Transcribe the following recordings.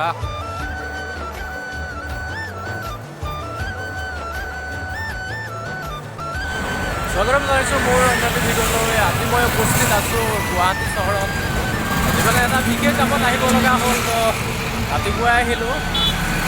আহ। স্বাগতম জনাইছোঁ মোৰ অন্য এটি ভিডিঅ'লৈ। আজি মই উপস্থিত আছোঁ গুৱাহাটী চহৰত। আজি মানে এটা বিশেষ কামত আহিব লগা হ'ল, তো ৰাতিপুৱাই আহিলোঁ।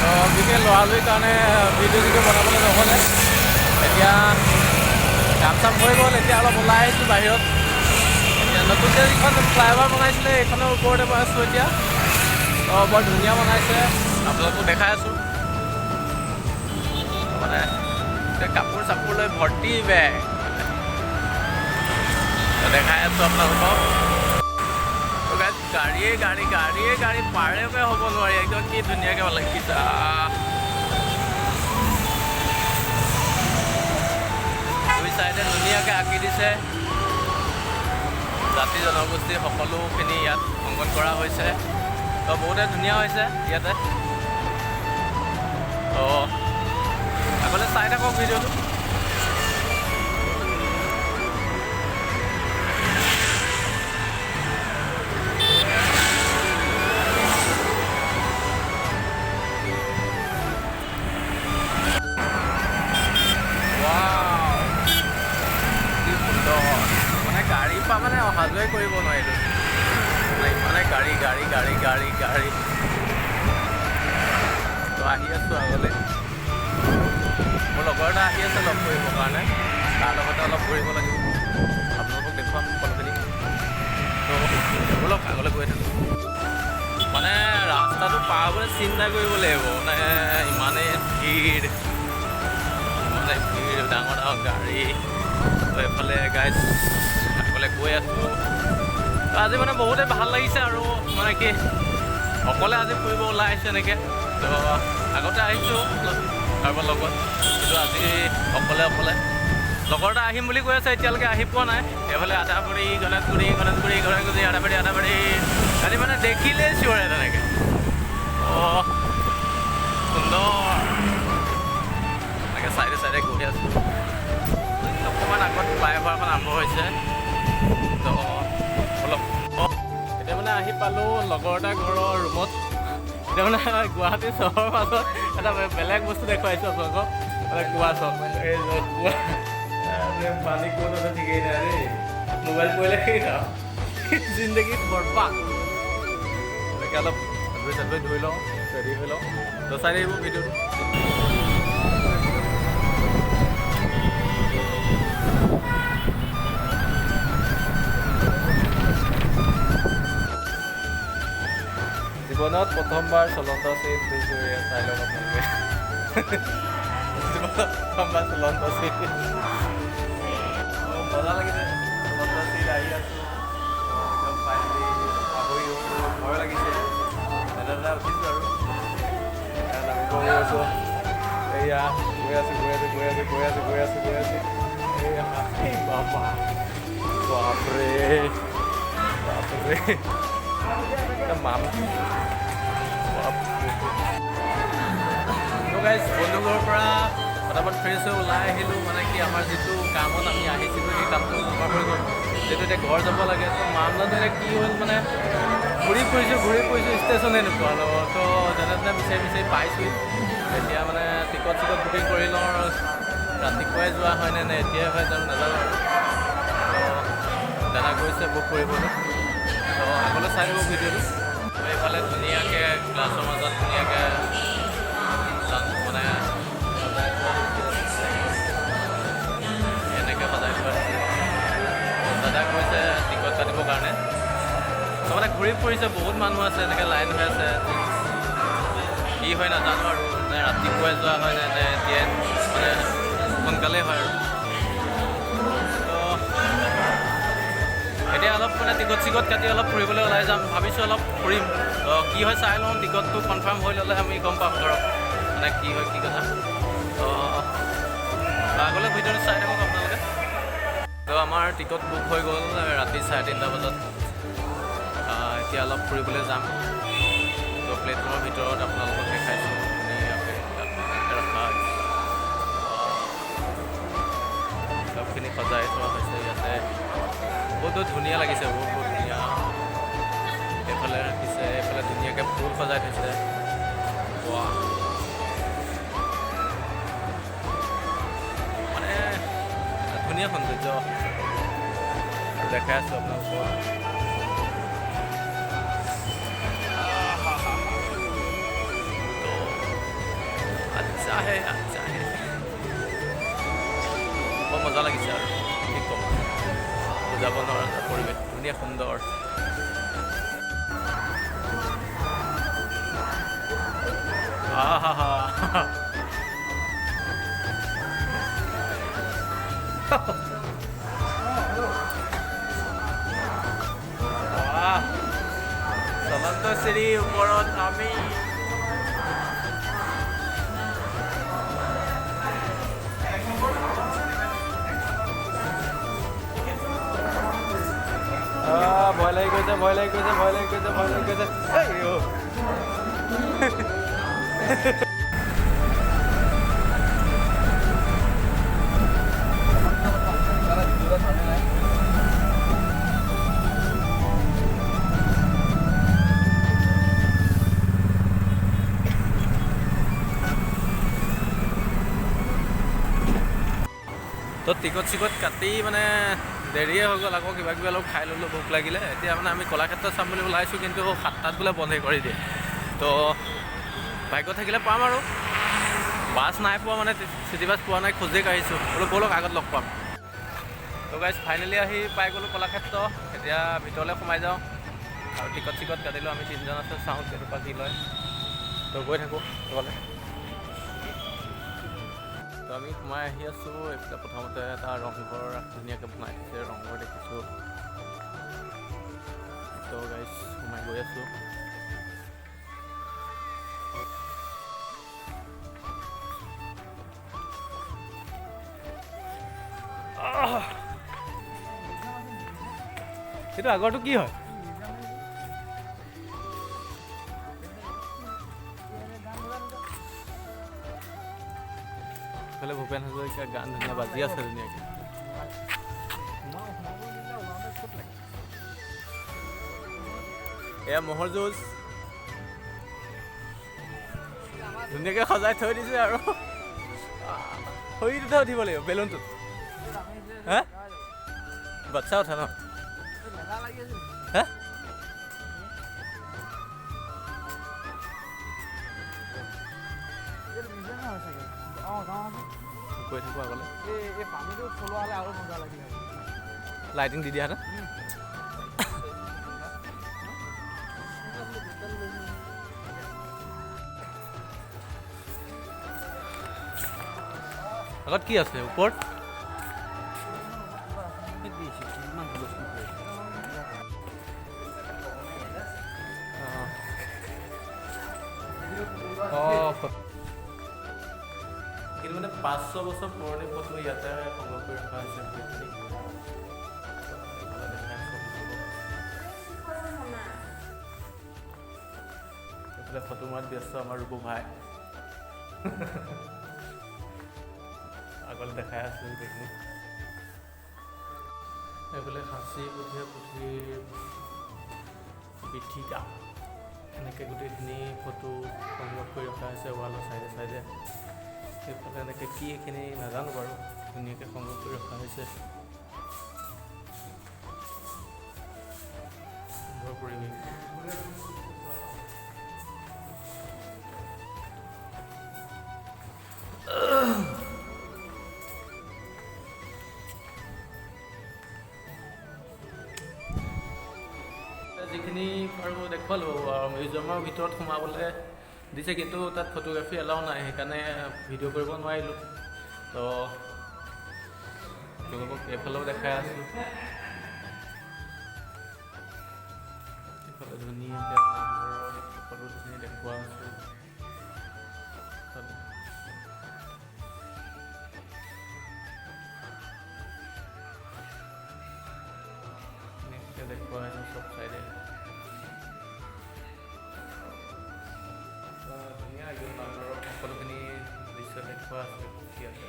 তো বিশেষ লৰালৰিৰ কাৰণে ভিডিঅ' চিডিঅ' বনাবলৈ নহ'লে। এতিয়া কাম চাম হৈ গ'ল, এতিয়া অলপ ওলাই আহিছোঁ বাহিৰত। এতিয়া নতুনকৈ যিখন ফ্লাইঅভাৰ বনাইছিলে, এইখনৰ ওপৰতে মই আছোঁ এতিয়া। তো বৰ ধুনীয়া বনাইছে, আপোনালোকক দেখাই আছোঁ। মানে এতিয়া কাপোৰ চাপোৰ লৈ ভৰ্তি বেগ দেখাই আছোঁ আপোনালোকক। তো গাইজ, গাড়ীয়ে গাড়ী, গাড়ীয়ে গাড়ী, পাৰেকে হ'ব নোৱাৰি। একদম কি ধুনীয়াকৈ ভাল লাগিছে। দুই চাইডে ধুনীয়াকৈ আঁকি দিছে। জাতি জনগোষ্ঠী সকলোখিনি ইয়াত অংকন কৰা হৈছে। তো বহুতে ধুনীয়া হৈছে ইয়াতে। তো আগলৈ চাই থাকক ভিডিঅ'টো। Wow! কি সুন্দৰ! মানে গাড়ীৰ পৰা মানে অহা যোৱাই কৰিব নোৱাৰিলোঁ। মানে ইমানে গাড়ী, গাড়ী, গাড়ী, গাড়ী, গাড়ী। তো আহি আছোঁ আগলৈ। মোৰ লগৰ এটা আহি আছে লগ কৰিবৰ কাৰণে, তাৰ লগতে অলপ ঘূৰিব লাগিব। আপোনালোকক দেখুৱাম সকলোখিনি। তো ব'লক, আগলৈ গৈ থাকোঁ। মানে ৰাস্তাটো পাৰ হ'বলৈ চিন্তা কৰিব লাগিব। মানে ইমানেই ভিৰ, ইমানেই ভিৰ, ডাঙৰ ডাঙৰ গাড়ী। তো এইফালে গাইজ, আগলৈ গৈ আছোঁ। তো আজি মানে বহুতে ভাল লাগিছে আৰু মানে কি অকলে আজি ফুৰিব ওলাই আহিছোঁ এনেকৈ। তো আগতে আহিছোঁ কাৰোবাৰ লগত, কিন্তু আজি অকলে অকলে। লগৰ এটা আহিম বুলি কৈ আছে, এতিয়ালৈকে আহি পোৱা নাই। এইফালে আদাবাৰী, গণেশগুৰি, গণেশগুৰি, গণেশগুৰি, আদাবাৰী, আদাবাৰী। গাড়ী মানে দেখিলেই চিঞৰে তেনেকৈ। অঁ, সুন্দৰ। এনেকৈ চাইডে চাইডে গৈ আছোঁ। অকণমান আগত ফ্লাইঅভাৰখন আৰম্ভ হৈছে। তো অলপ এতিয়া মানে আহি পালোঁ লগৰ এটা ঘৰৰ ৰুমত। এতিয়া মানে গুৱাহাটী চহৰৰ মাজত এটা বেলেগ বস্তু দেখুৱাইছোঁ আপোনালোকক। মানে কুঁৱা চাওক, এই যে কুঁৱা। এই পানী ক'ত আছে ঠিকেই নাই দেই। মোবাইল পৰিলে সেই আৰু জিন্দগী বৰবাদ। এনেকৈ অলপ ধুই চাধুই ধুই লওঁ, ৰেডি হৈ লওঁ। তো চাই থাকিব ভিডিঅ'টো। জীৱনত প্ৰথমবাৰ চলন্ত চিৰিত উঠিছোঁ, এয়া চাই লওক আপোনালোকে। জীৱনত প্ৰথমবাৰ চলন্ত চিৰি। মজা লাগিছে। চলন্ত চিৰিত আহি আছোঁ একদম। ফাইনেলি পাহৰি ভয় লাগিছে, দাদা দাদা উঠিছোঁ আৰু এয়া নামিব গৈ আছোঁ। এইয়া গৈ আছোঁ, গৈ আছোঁ, গৈ আছোঁ, গৈ আছোঁ, গৈ আছোঁ, গৈ আছোঁ। এইয়া, এই বাবা, বাপৰে বাপৰে, মাম বাপৰে। তো গাইজ, বন্ধু ঘৰৰ পৰা ফটাফট ফ্ৰেছ হৈ ওলাই আহিলোঁ। মানে কি আমাৰ যিটো কামত আমি আহিছিলোঁ, সেই কামটো অভাৰ হৈ গ'ল। যিহেতু এতিয়া ঘৰ যাব লাগে। তো মামলাটো এতিয়া কি হ'ল, মানে ঘূৰি ফুৰিছোঁ, ঘূৰি ফুৰিছোঁ, ষ্টেচনে নোপোৱা ন। তো যেনে তেনে বিচাৰি বিচাৰি পাইছোঁ। এতিয়া মানে টিকট চিকট বুকিং কৰি লওঁ আৰু ৰাতিপুৱাই যোৱা হয়নে নে এতিয়াই হয় জানো নাজানো আৰু। তো দাদা গৈছে বুক কৰিবলৈ। তো আগলৈ চাই থাকিব ভিডিঅ'টো। তো এইফালে ধুনীয়াকৈ গ্লাছৰ মাজত ধুনীয়াকৈ মানে সজাই থোৱা হৈছে। এনেকৈ সজাই থোৱা হৈছে। দাদা গৈছে টিকট কাটিবৰ কাৰণে। তো মানে ঘূৰি ফুৰিছে, বহুত মানুহ আছে, এনেকৈ লাইন হৈ আছে। কি হয় নাজানো আৰু, নে ৰাতিপুৱাই যোৱা হয় নে নে এতিয়াই মানে সোনকালেই হয় আৰু। তো এতিয়া অলপ মানে টিকট চিকট কাটি অলপ ফুৰিবলৈ ওলাই যাম ভাবিছোঁ, অলপ ফুৰিম। তো কি হয় চাই লওঁ। টিকটটো কনফাৰ্ম হৈ ল'লে আমি গম পাম ধৰক মানে কি হয় কি কথা। তো আগলৈ ভিডিঅ'টো চাই থাকক আপোনালোকে। তো আমাৰ টিকট বুক হৈ গ'ল ৰাতি 3:30 বজাত। এতিয়া অলপ ফুৰিবলৈ যাম। তো প্লেটফৰ্মৰ ভিতৰত আপোনালোকক দেখাইছোঁ, ধুনীয়াকৈ ৰখা হৈছে। চবখিনি সজাই থোৱা হৈছে ইয়াতে। বহুত বহুত ধুনীয়া লাগিছে, বহুত বহুত ধুনীয়া। এইফালে এইফালে ৰাখিছে, এইফালে ধুনীয়াকৈ ফুল সজাই থৈছে। বাহ, মানে এটা ধুনীয়া সৌন্দৰ্য আৰু দেখাই আছোঁ আপোনালোকক। তো আচ্ছা হে, আচ্ছা হে, বৰ মজা লাগিছে আৰু কি ক'ম, বুজাব নোৱাৰা এটা পৰিৱেশ, ধুনীয়া সুন্দৰ। আহা, বাহ, চলন্ত চিৰিৰ ওপৰত আমি। ভয় লাগি গৈছে, ভয় লাগি গৈছে, ভয় লাগি গৈছে, ভয় লাগি গৈছে। এই অ'। তো টিকট চিকট কাটি মানে দেৰিয়ে হৈ গ'ল, আকৌ কিবা কিবি অলপ খাই ল'লোঁ, ভোক লাগিলে। এতিয়া মানে আমি কলাক্ষেত্ৰ চাম বুলি ওলাইছোঁ, কিন্তু 7টাত বোলে বন্ধেই কৰি দিয়ে। তো ভাগ্য থাকিলে পাম আৰু, বাছ নাই পোৱা, মানে চিটি বাছ পোৱা নাই, খোজেই কাঢ়িছোঁ। বোলো ব'লক আগত লগ পাম। তো গাইজ ফাইনেলি আহি পাই গ'লোঁ কলাক্ষেত্ৰ। এতিয়া ভিতৰলৈ সোমাই যাওঁ আৰু টিকট চিকট কাটিলোঁ, আমি তিনিজন আছোঁ, চাওঁ কেনেকুৱা কি লয়। তো গৈ থাকোঁ ঘৰলৈ। তো আমি সোমাই আহি আছোঁ। এইফালে প্ৰথমতে এটা ৰংঘৰ ধুনীয়াকৈ বনাই থৈছে, ৰংঘৰ দেখিছোঁ। তো গাইজ সোমাই গৈ আছোঁ। সেইটো আগৰটো কি হয়? ইফালে ভূপেন হাজৰিকাৰ গান ধুনীয়া বাজি আছে ধুনীয়াকৈ। এয়া ম'হৰ যুঁজ ধুনীয়াকৈ সজাই থৈ দিছে আৰু শৰীৰটোতে উঠিব লাগিব বেলুনটোত। হা, বাচ্চা উঠা ন? হা, গৈ থাকোঁ আগলৈ। লাইটিং দি দিয়া। আগত কি আছে ওপৰত? কিন্তু মানে 500 বছৰ পুৰণি ফটো ইয়াতে সংগ্ৰহ কৰি ৰখা হৈছে গোটেইখিনি। এইফালে ফটো মৰাত ব্যস্ত আমাৰ ৰূপু ভাই। আগলৈ দেখাই আছোঁ গোটেইখিনি। এইফালে সাঁচি পুথিয়ে পুথিৰ পিঠিকা এনেকৈ গোটেইখিনি ফটো সংগ্ৰহ কৰি ৰখা হৈছে ৱালৰ চাইডে চাইডে। সেইফালে এনেকৈ কি এইখিনি নাজানো বাৰু, ধুনীয়াকৈ সংগ্ৰহ কৰি ৰখা হৈছে। সুন্দৰ পৰিৱেশ। যিখিনি আৰু দেখুৱালোঁ, মিউজিয়ামৰ ভিতৰত সোমাবলৈ দিছে, কিন্তু তাত ফটোগ্ৰাফী এলাউ নাই, সেইকাৰণে ভিডিঅ' কৰিব নোৱাৰিলোঁ। তো তেওঁলোকক এইফালেও দেখাই আছোঁ। এইফালে ধুনীয়াকৈ নামঘৰৰ সকলোখিনি দেখুওৱা হৈছে। ধুনীয়াকৈ দেখুওৱা হৈছে চব চাইডে। ধুনীয়া একদম নামঘৰৰ সকলোখিনি দৃশ্য দেখুওৱা আছে ইয়াতে।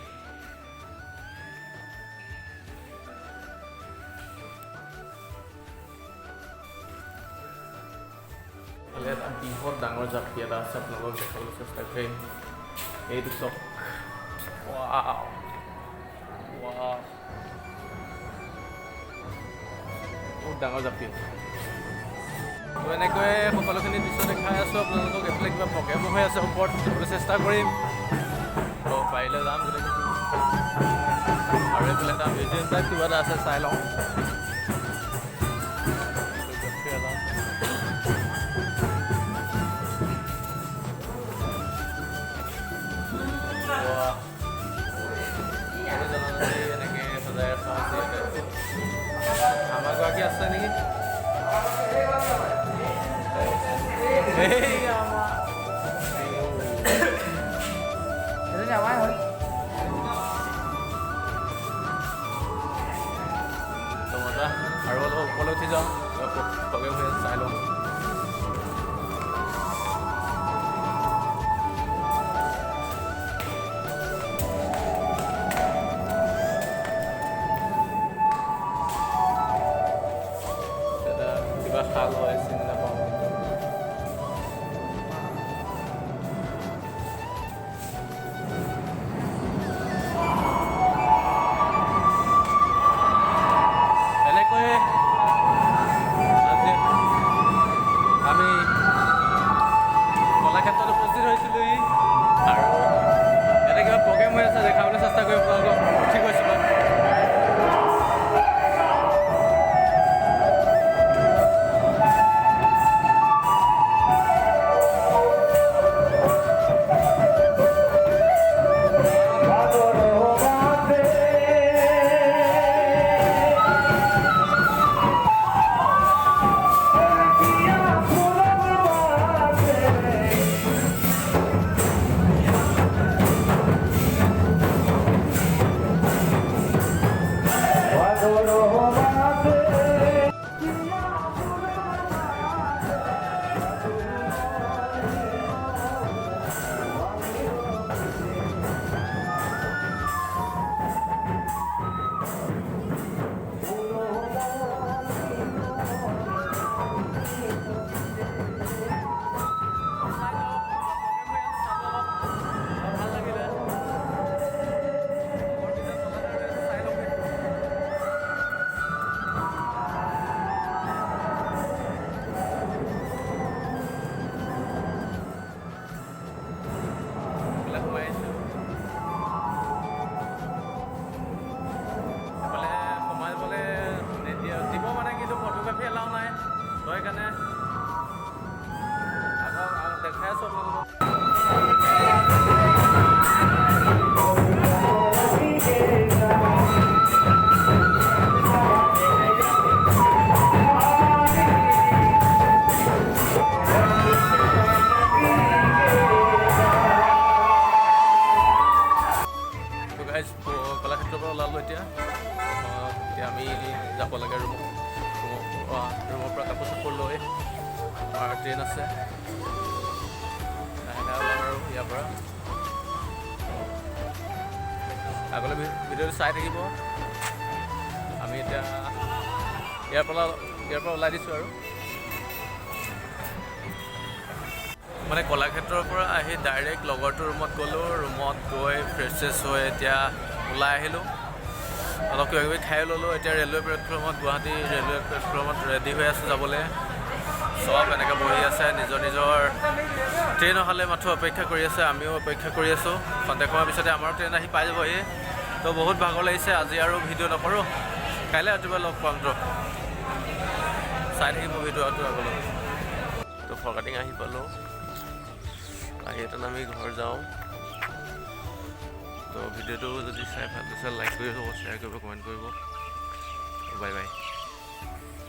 এইফালে এটা বৃহৎ ডাঙৰ জাপি এটা আছে, আপোনালোকক দেখাবলৈ চেষ্টা কৰিম। এইটো চাওক, ৱাও ৱাও, বহুত ডাঙৰ জাপি আছে। তো এনেকৈয়ে সকলোখিনি দৃশ্য দেখাই আছোঁ আপোনালোকক। এইফালে কিবা প্ৰগ্ৰেমো হৈ আছে ওপৰত, যাবলৈ চেষ্টা কৰিম। তো পাৰিলে যাম গোটেইখিনি। আৰু এইফালে এটা মিউজিয়াম টাইপ কিবা এটা আছে, চাই লওঁ। এটা জনজাতি এনেকৈ সজাই ৰখা হৈছে ইয়াতে। আমাৰ গৰাকী আছে নেকি? এই আমাৰ এজনী আমাৰ হয়। তো মজা। আৰু অলপ ওপৰলৈ উঠি যাওঁ, প্ৰগ্ৰেম হৈ আছে, চাই লওঁ। এটা কিবা শাল হয়, চিনি নাপাওঁ কিন্তু। এনেকৈয়ে আজি আমি কলাক্ষেত্ৰত উপস্থিত হৈছিলোহি আৰু ইয়াতে কিবা প্ৰগ্ৰেম হৈ আছে, দেখাবলৈ চেষ্টা কৰিম আপোনালোকক। উঠি গৈছোঁ মই। ভাল লাগিলে। চাই লওঁগে। এইফালে সোমাই আহিছোঁ। এইফালে সোমাবলৈ নিদিয়ে, দিব মানে, কিন্তু ফটোগ্ৰাফী এলাও নাই। তো সেইকাৰণে আকৌ দেখাই আছোঁ আপোনালোকক। তো গাইজ, কলাক্ষেত্ৰৰ পৰা ওলালোঁ এতিয়া। এতিয়া আমি যাব লাগে ৰুমত। ৰুমৰ পৰা কাপোৰ চাপোৰ লৈ আমাৰ ট্ৰেইন আছে। লাহে লাহে ওলাম আৰু ইয়াৰ পৰা। আগলৈ ভিডিঅ'টো চাই থাকিব। আমি এতিয়া ইয়াৰ পৰা ওলাই দিছোঁ আৰু মানে কলাক্ষেত্ৰৰ পৰা আহি ডাইৰেক্ট লগৰটোৰ ৰুমত গ'লোঁ। ৰুমত গৈ ফ্ৰেছ চেছ হৈ এতিয়া ওলাই আহিলোঁ। অলপ কিবা কিবি খাই ল'লোঁ। এতিয়া ৰেলৱে প্লেটফৰ্মত, গুৱাহাটী ৰেলৱে প্লেটফৰ্মত ৰেডি হৈ আছোঁ যাবলৈ। চব এনেকৈ বহি আছে, নিজৰ নিজৰ ট্ৰেইন অহালৈ মাথো অপেক্ষা কৰি আছে। আমিও অপেক্ষা কৰি আছোঁ। খন্তেক সময়ৰ পিছতে আমাৰো ট্ৰেইন আহি পাই যাবহি। তো বহুত ভাগৰ লাগিছে আজি, আৰু ভিডিঅ' নকৰোঁ। কাইলৈ ৰাতিপুৱা লগ পাম। তো চাই থাকিব ভিডিঅ'টো আগলৈ। তো ফৰকাটিং আহি পালোঁ। আহি এটা আমি ঘৰ যাওঁ। তো ভিডিঅ'টো যদি চাই ভাল পাইছে, লাইক কৰিব, শ্বেয়াৰ কৰিব, কমেণ্ট কৰিব। Bye bye.